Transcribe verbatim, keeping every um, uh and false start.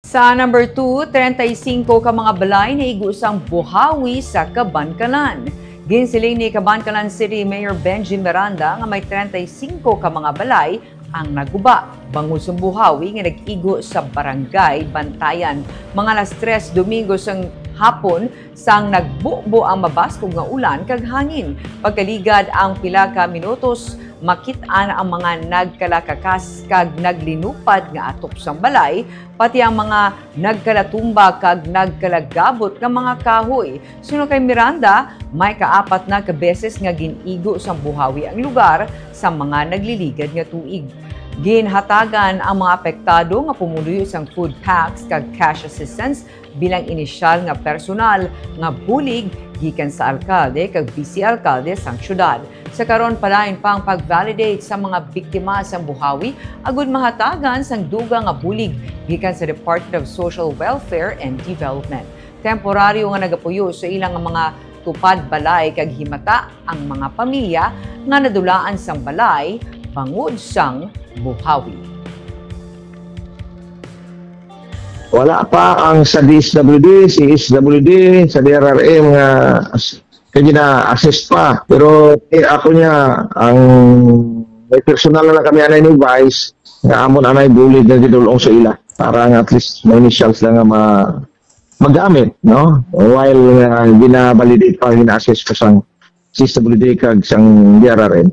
Sa number two, treinta y cinco ka mga balay naigo sang buhawi sa Kabankalan. Ginsiling ni Kabankalan City Mayor Benji Miranda nga may treinta y cinco ka mga balay ang naguba bangod sa buhawi nga nag-igo sa Barangay Bantayan. Mga alas tres Domingo sang hapon, sang nagbubo ang mabaskog nga ulan kag hangin. Pagkaligad ang pila ka minutos, makit-an ang mga nagkalakakas kag naglinupad nga atop sang balay, pati ang mga nagkalatumba kag nagkalagabot nga mga kahoy. Suno kay Miranda, may kaapat na ka beses nga gin-igo sang buhawi ang lugar sa mga nagliligad nga tuig. Ginhatagan ang mga apektado nga pumuluyo sang food packs kag cash assistance bilang inisyal nga personal nga bulig gikan sa alkalde kag vice-alkalde sang syudad. Sa karon, padayon pa ang pag-validate sa mga biktima sang buhawi agud mahatagan sang dugang nga bulig gikan sa Department of Social Welfare and Development. Temporaryo nga nagapuyo sa ila nga mga tupad balay kag himata ang mga pamilya nga nadulaan sang balay bangod sang buhawi. Wala pa ang sa D S W D, C S W D, sa D R R M nga as- kay gina-assist pa. Pero eh, ako niya, ang may personal na lang kami anay ni Vice, nga amon anay bulig nga gidulong sa ila para nga at least may initials lang nga ma magamit, no? While uh, gina-validate pa, gina-assess pa sang C S W D kag sang D R R M.